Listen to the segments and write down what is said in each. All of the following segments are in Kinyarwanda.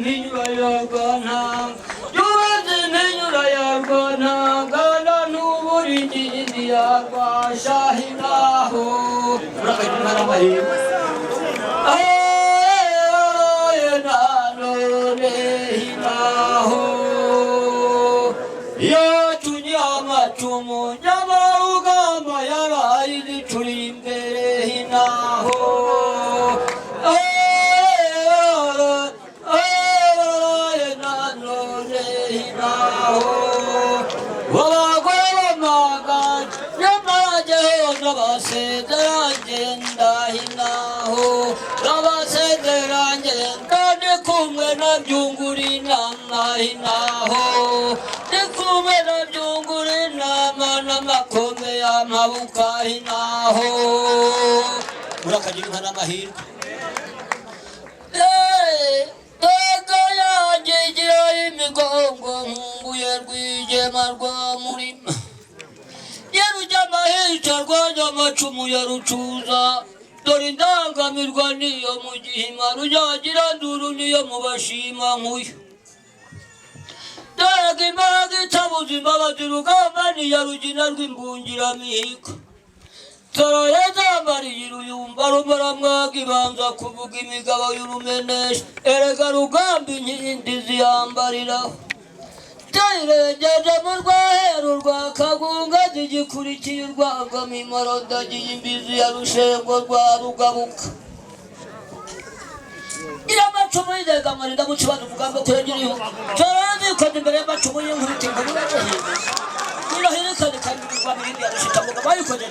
impinyura ya Rwantanga, yubatse impinyura ya Rwantanga na n'ubura inkindi ya Rwashahinaho. Murakagira inka n'amahirwe. Nanone hinaho yatunye amacumu, nyamara rugamba yabaye igicuri imbere hinaho. Nanone hinaho abagore b'amagaju, nyamara jyewe basezera ngenda hinaho, babasezera ngenda ndi kumwe na Byungura inama hinaho, ndi kumwe na Byungura inama n'amakome y'amabuka hinaho. Murakagira inka n'amahirwe. Ego yanjye igira imigongo, nkumbuye Rwigema rwa Murima, yarujya rwajya amacumu ya Rucuza. Dore indangamirwa niyo mu gihima, rujagira nduru niyo mu bashima nkuyu. Dore imbaraga itabuze imbabazi, rugamba niya Rugina rw'imbungiramihigo. Toroye zambariye uruyumba, rumara ibanza kuvuga imigabo y'urumenesha. Erega rugamba inkindi ziyambariraho, zayirengeje mu rwaheru rwa Kagunga, zigikurikiye urwangomimoro. Ndagiye imbizi ya Rushengo rwa Rugabuka, gira amacumu y'indengamari, ndamukibaza umugambi wo kurengera igihugu. Toroye zikoze imbere y'amacumu y'inkubita inkuru y'agahinda, irahirikane kandi rwa mirindi ya Rushitamuga bayikoze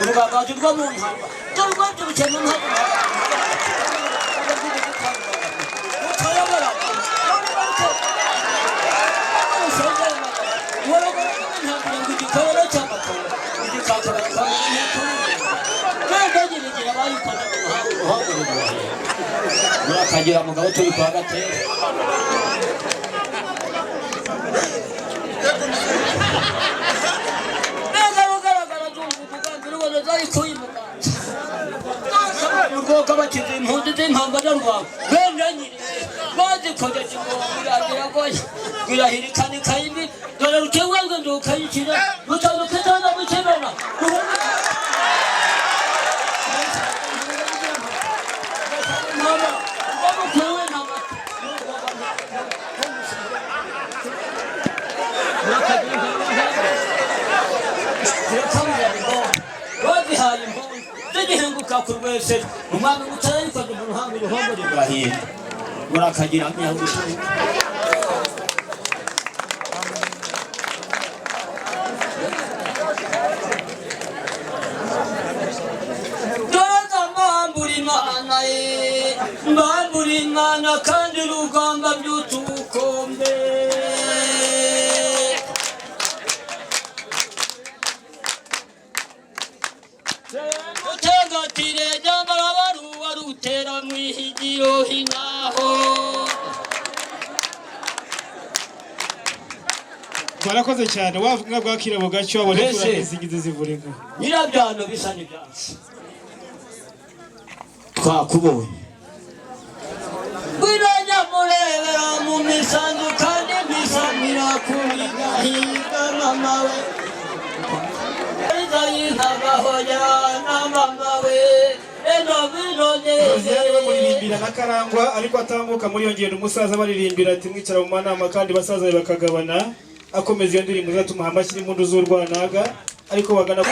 urugangazi rwo mu ntamba. Dore urwabyibukiye mu ntamba utayobora. Murakagira mugabo, turi kwa Gatera. Neza rugaragara zumva umugambi ruboneza ariko y'umuganza urwoga bakize impunzi z'impamba nyarwanda benda nyiri bazikojeje ingoma iragira goya irahirikana ikayimbi. Dore rukebwa rwe ukayikira rutaruka itaza mukibona. Bazihaye impundu zigihinguka ku rwesero, umwami mutarayikoze mu ruhango uruhongore rurahinda. Murakagira nyaguturuka. Dore mbambura Imana ye, mbambura Imana kandi rugamba mbyutse ubukombe. Utengatire nyamara baruwa rutera mu ihigiro hinaho. Barakoze cyane wavuga bwakira bugacyo wabone. Mbese. Turazigize zivura inka. Nyirabyano bisa n'ibyatsi twakubonye, ngwino nyamurebera mu misanzu kandi misamira kuhigahiga mama we izayinkagahoya na mama we eno ngwino. Josiane bamuririmbira neze. Na Karangwa ariko atambuka muri iyo ngendo, umusaza baririmbira ati mwicara mu manama kandi basaza be bakagabana, akomeza iyo ndirimbo izatuma amashyi n'impundu z'urwanaga ariko bagana.